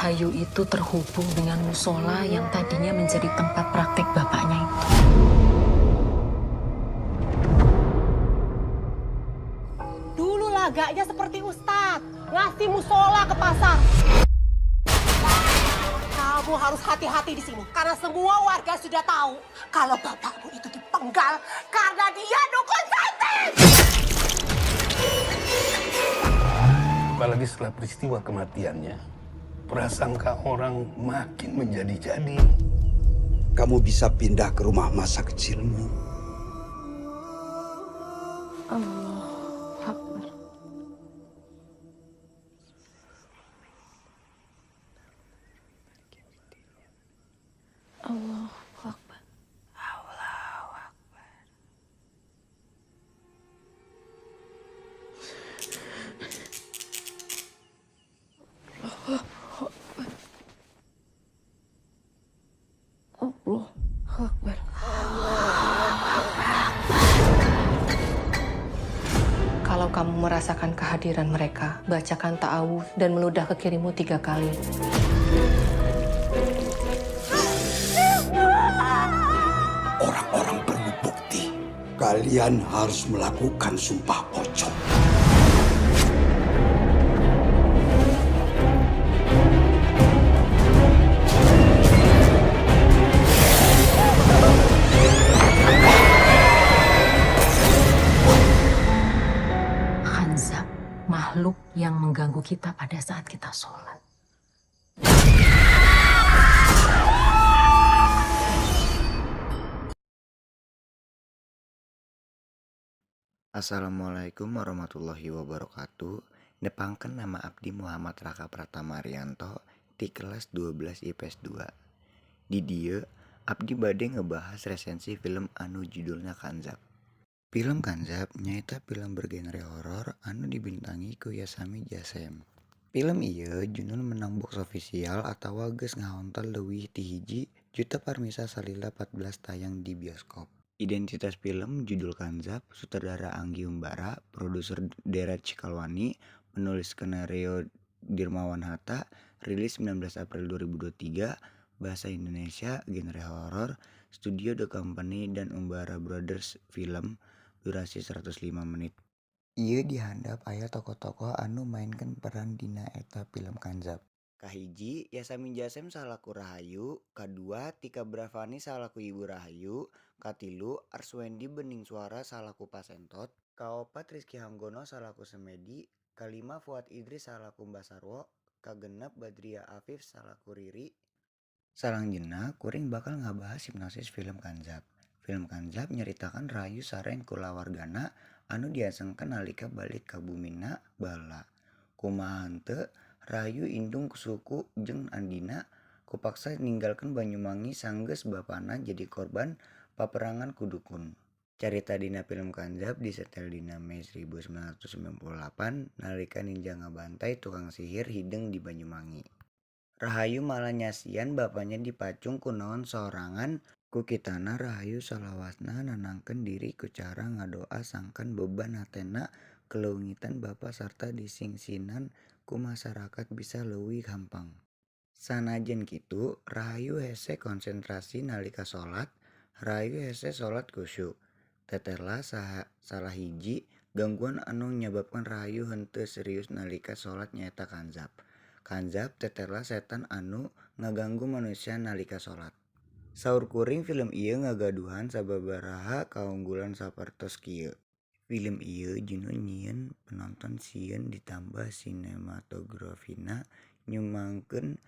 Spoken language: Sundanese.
Rahayu itu terhubung dengan musola yang tadinya menjadi tempat praktek bapaknya itu. Dulu lagaknya seperti ustadz, ngasih musola ke pasar. Kamu harus hati-hati di sini, karena semua warga sudah tahu kalau bapakmu itu dipenggal karena dia dukun santet. Apalagi setelah peristiwa kematiannya, prasangka orang makin menjadi-jadi. Kamu bisa pindah ke rumah masa kecilmu. Allahu Akbar. Allahu Akbar. Allahu Akbar. Allahu Akbar. Kalau kamu merasakan kehadiran mereka, bacakan ta'awudz dan meludah ke kirimu 3 kali. Orang-orang perlu bukti. Kalian harus melakukan sumpah pocong. Khanzab, makhluk yang mengganggu kita pada saat kita sholat. Assalamualaikum warahmatullahi wabarakatuh. Nepangkeun nama abdi Muhammad Raka Pratama Arianto ti kelas 12 IPS 2. Di dieu abdi bade ngebahas resensi film anu judulna Khanzab. Film Khanzab nyaeta film bergenre horor anu dibintangi ku Yasamin Jasem. Film ieu junun menang box official atawa geus ngahontal leuwih ti 1 juta parmisa salila 14 tayang di bioskop. Identitas film judul Khanzab, sutradara Anggy Umbara, produser Dheeraj Kalwani, penulis skenario Dirmawan Hatta, rilis 19 April 2023, bahasa Indonesia, genre horor, studio The Company dan Umbara Brothers Film, durasi 105 menit. Ieu dihandap aya tokoh-tokoh anu maenkeun peran dina eta film Khanzab. Kahiji, Yasamin Jasem salaku Rahayu, kadua Tika Bravani salaku Ibu Rahayu, katilu Arswendy Beningswara salaku Pasentot, kaopat Rizky Hanggono salaku Semedi, kalima Fuad Idris salaku Mbah Sarwo, kagenep Badriah Afif salaku Riri. Salangjeuna kuring bakal ngabahas hipnosis film Khanzab. Film Khanzab nyaritakeun Rahayu sareng kulawargana anu diasengkeun nalika balik ka bumina baheula. Kumaha henteu, Rahayu indung suku jeung adina kupaksa ninggalkeun Banyuwangi sanggeus bapana jadi korban paperangan ku dukun. Carita dina film Khanzab disetel dina Mei 1998 nalika ninja ngabantai tukang sihir hideung di Banyuwangi. Rahayu malah nyasian bapana dipacung ku naon sorangan ku kitana Rahayu salawasna nenangkeun diri ku cara ngadoa sangkan beban hatena kaleungitan bapa sarta disingsinan ku masyarakat bisa leuwih hampang. Sanajan kitu, Rahayu hese konsentrasi nalika salat, Rahayu hese salat khusyuk. Teterla salah hiji gangguan anu nyababkeun Rahayu henteu serius nalika salat nyaeta Khanzab. Khanzab teterla setan anu ngaganggu manusia nalika salat. Saur kuring film ieu ngagaduhan sababaraha kaunggulan sapertos kieu. Film ieu junun nyieun penonton sieun ditambah sinematografina nyumangkeun